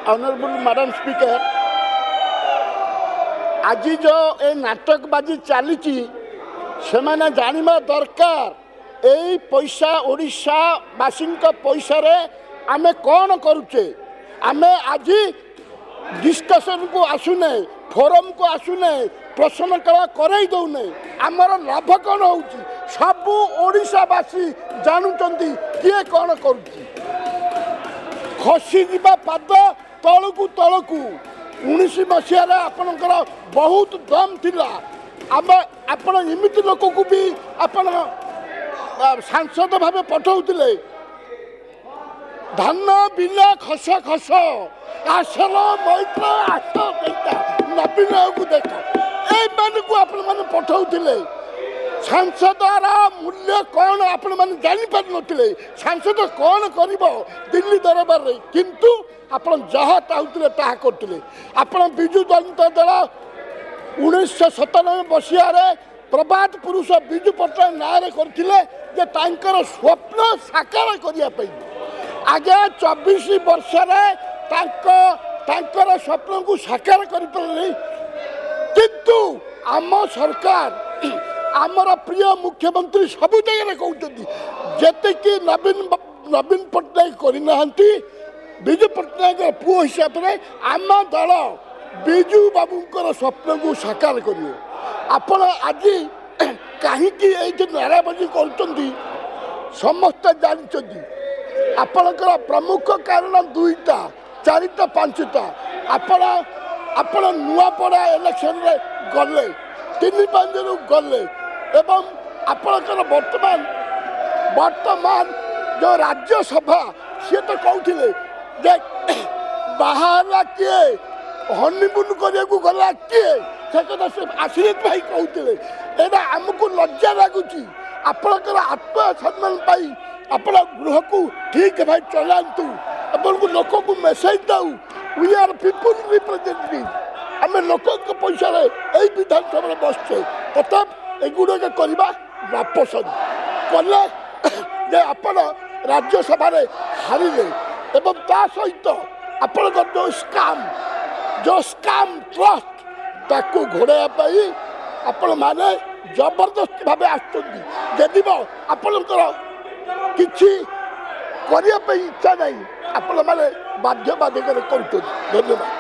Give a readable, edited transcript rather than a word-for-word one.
Honorable Madam Speaker, ଆଜି ଯେଉଁ ଏ ନାଟକବାଜି ଚାଲିଛି, ସେମାନେ ଜାଣିବା ଦରକାର ଏଇ ପଇସା, ଓଡ଼ିଶାବାସୀଙ୍କ ପଇସାରେ ଆମେ କ'ଣ କରୁଛେ। ଆମେ ଆଜି ଡିସ୍କସନକୁ ଆସୁନେ, ଫୋରମକୁ ଆସୁନେ, ପ୍ରଶ୍ନକାଳ କରେଇ ଦେଉନେ, ଆମର ଲାଭ କ'ଣ ହେଉଛି? ସବୁ ଓଡ଼ିଶାବାସୀ ଜାଣୁଛନ୍ତି କିଏ କ'ଣ କରୁଛି। ଖସିଯିବା ପାଦ ତଳକୁ ତଳକୁ। 19 ମସିହାରେ ଆପଣଙ୍କର ବହୁତ ଦମ୍ ଥିଲା। ଆମେ ଆପଣ ଏମିତି ଲୋକକୁ ବି ଆପଣ ସାଂସଦ ଭାବେ ପଠାଉଥିଲେ, ଧାନ ବିଲ ଖସ ଖସ ଆସଲ ମୈତ୍ର ଆସ ସେଇଟା ନବୀନକୁ ଦେଖ, ଏଇମାନଙ୍କୁ ଆପଣମାନେ ପଠାଉଥିଲେ। ସାଂସଦର ମୂଲ୍ୟ କ'ଣ ଆପଣମାନେ ଜାଣିପାରୁନଥିଲେ, ସାଂସଦ କ'ଣ କରିବ ଦିଲ୍ଲୀ ଦରବାରରେ। କିନ୍ତୁ ଆପଣ ଯାହା ଚାହୁଁଥିଲେ ତାହା କରୁଥିଲେ। ଆପଣ ବିଜୁ ଜନତା ଦଳ 1997 ମସିହାରେ ପ୍ରବାଦ ପୁରୁଷ ବିଜୁ ପଟ୍ଟନାୟକ ନାଁରେ କରିଥିଲେ ଯେ ତାଙ୍କର ସ୍ୱପ୍ନ ସାକାର କରିବା ପାଇଁ। ଆଜ୍ଞା, 24 ବର୍ଷରେ ତାଙ୍କର ସ୍ୱପ୍ନକୁ ସାକାର କରିପାରିଲେନି, କିନ୍ତୁ ଆମ ସରକାର, ଆମର ପ୍ରିୟ ମୁଖ୍ୟମନ୍ତ୍ରୀ ସବୁ ଜାଗାରେ କହୁଛନ୍ତି ଯେତିକି ନବୀନ ପଟ୍ଟନାୟକ କରିନାହାନ୍ତି, ବିଜୁ ପଟ୍ଟନାୟକର ପୁଅ ହିସାବରେ ଆମ ଦଳ ବିଜୁ ବାବୁଙ୍କର ସ୍ୱପ୍ନକୁ ସାକାର କରିବ। ଆପଣ ଆଜି କାହିଁକି ଏଇଠି ନାରାବାଜି କରୁଛନ୍ତି ସମସ୍ତେ ଜାଣିଛନ୍ତି। ଆପଣଙ୍କର ପ୍ରମୁଖ କାରଣ ଦୁଇଟା, ଚାରିଟା, ପାଞ୍ଚଟା। ଆପଣ ନୂଆପଡ଼ା ଇଲେକ୍ସନରେ ଗଲେ, ତିନି ପାଞ୍ଚରୁ ଗଲେ, ଏବଂ ଆପଣଙ୍କର ବର୍ତ୍ତମାନ ଯେଉଁ ରାଜ୍ୟସଭା, ସିଏ ତ କହୁଥିଲେ ଯେ ବାହାରିଲା କିଏ, ହନିମୁନ୍ କରିବାକୁ ଗଲା କିଏ, ସେ କଥା ସେ ଆଶୀର୍ବାଦ ଭାଇ କହୁଥିଲେ। ଏଇଟା ଆମକୁ ଲଜ୍ଜା ଲାଗୁଛି। ଆପଣଙ୍କର ଆତ୍ମସମ୍ମାନ ପାଇଁ ଆପଣ ଗୃହକୁ ଠିକ୍ ଭାଇ ଚଲାନ୍ତୁ। ଆପଣଙ୍କୁ ଲୋକଙ୍କୁ ମେସେଜ ଦେଉ, we are people representative. ଆମେ ଲୋକଙ୍କ ପଇସାରେ ଏଇ ବିଧାନସଭାରେ ବସୁଛେ। ତଥାପି ଏଗୁଡ଼ାକ କରିବା ନାପସନ୍ଦ କଲେ ଯେ ଆପଣ ରାଜ୍ୟସଭାରେ ହାରିଲେ, ଏବଂ ତା ସହିତ ଆପଣଙ୍କର ଯେଉଁ ସ୍କାମ୍ ଟ୍ରଷ୍ଟ, ତାକୁ ଘୋଡ଼ାଇବା ପାଇଁ ଆପଣମାନେ ଜବରଦସ୍ତି ଭାବେ ଆସୁଛନ୍ତି। ଯଦି ଆପଣଙ୍କର କିଛି କରିବା ପାଇଁ ଇଚ୍ଛା ନାହିଁ, ଆପଣମାନେ ବାଧ୍ୟ ବାଧ୍ୟକରେ କରୁଛନ୍ତି। ଧନ୍ୟବାଦ।